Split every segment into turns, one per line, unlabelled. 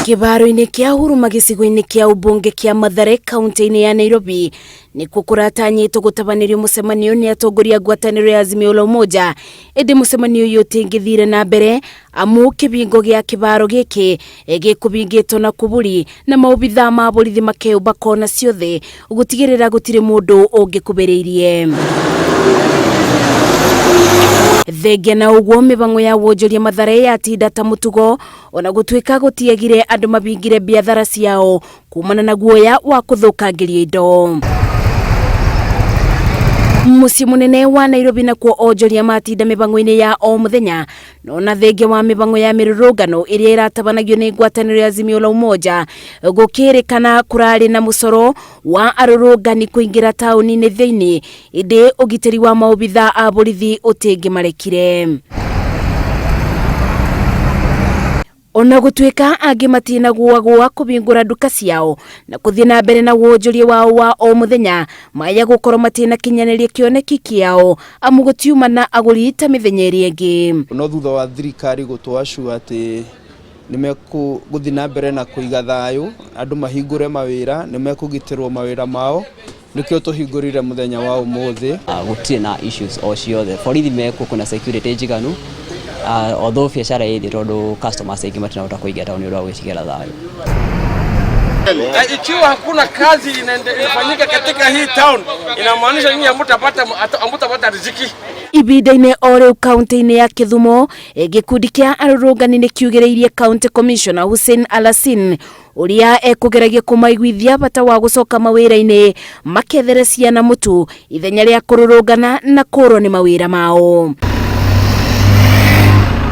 Kĩbaro-inĩ kĩa Huruma gĩcigo-inĩ kĩa ũmbunge kĩa Mathare kaunti-inĩ ya Nairobi nĩkuo kũratanyĩtwo gũtabanĩrio mũcemanio nĩ atongoria a ngwatanĩro ya Azimio la Umoja ĩndĩ mũcemanio ũyũ ũtingĩthire na mbere amu kĩbingo gĩa kĩbaro gĩkĩ gĩkũbingĩtwo na kuburi na maobithaa ma borithi makeyũmba kona ciothe gũtigĩrĩra gũtirĩ mũndũ ũngĩkubĩrĩirie. Thengia na ũguo mĩbang'o ya wonjoria Mathare yatinda ta mũtugo ona gũtuĩka gũtiagire andũ mabingire biathara ciao kumana na guoya wa kũthũkangĩrio indo. Mũciĩ mũnene wa Nairobi nakuo onjoria matinda mĩbang'o-inĩ ya o mũthenya no na thengia wa mĩbang'o ya mĩrũrũngano ĩrĩa ĩratabanagio nĩ ngwatanĩro ya Azimio la Umoja gũkĩrĩkana kũrarĩ na mũcoro wa arũrũngani kũingĩra taũni-inĩ thĩinĩ ĩndĩ ũgitĩri wa maobithaa a borithi ũtingĩmarekire. Ona gũtuĩka angĩ matinagũagũa kũbingũra nduka ciao na kũthiĩ na mbere na wonjoria wao wa o mũthenya maya gũkorwo matinakinyanĩria kĩoneki kĩao amu gũtiuma na agũri ta mĩthenya ĩrĩa ĩngĩ.
No thutha wa thirikari gũtũacua atĩ nĩ mekũgũthiĩ na mbere na kũiga thayũ, andũ mahingũre mawĩra, nĩ mekũgitĩrwo mawĩra mao, nĩkĩo tũhingũrire mũthenya wa ũmũthĩ.
Gũtirĩ na issues o ciothe, borithi mekuo, kwĩna security njiganu, although biacara ĩ thĩ tondũ customers aingĩ matinahota kũingĩra taũni ũndũ wa gwĩtigĩra thayũ.
Ikiwa hakuna kazi inafanyika katika hii town, inamaanisha nyinyi hamtapata riziki.
Ibinda-inĩ o rĩu kaunti-inĩ ya Kĩthumo, gĩkundi kĩa arũrũngani nĩ kiugĩrĩirie County Commissioner Hussein Alasin ũrĩa ekũgeragia kũmaiguithia bata wa gũcoka mawĩra-inĩ makethere ciana mũtu ithenya rĩa kũrũrũngana na kũrwo nĩ mawĩra mao.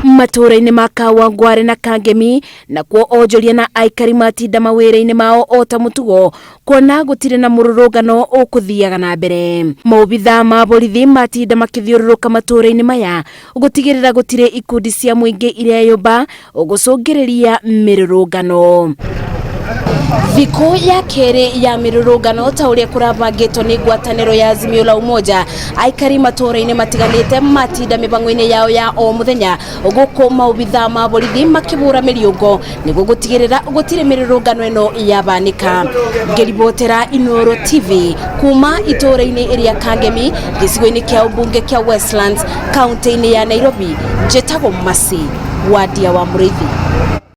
Matũũra-inĩ ma Kawangware na Kangemi nakuo onjoria na aikari matinda mawĩra-inĩ mao o ta mũtugo kuona gũtirĩ na mũrũrũngano ũkũthiaga na mbere. Maobithaa ma borithi matinda makĩthiũrũrũka matũũra-inĩ maya gũtigĩrĩra gũtirĩ ikundi cia mũingĩ ireyũmba gũcũngĩrĩria mĩrũrũngano. Thikũ ya kerĩ ya mĩrũrũngano ta ũrĩa kũrabangĩtwo nĩ ngwatanĩro ya Azimio la Umoja, aikari matũũra-inĩ matiganĩte matinda mĩbang'o-inĩ yao ya o mũthenya gũkũ maobithaa ma borithi makĩbũra mĩriũngo nĩguo gũtigĩrĩra gũtirĩ mĩrũrũngano ĩno yabanĩka. Ngĩribotera Inooro TV kuma itũũra-inĩ rĩa Kangemi gĩcigo-inĩ kĩa ũmbunge kĩa Westlands kaunti-inĩ ya Nairobi, njĩtagwo Mercy Wadia wa Mũrĩithi.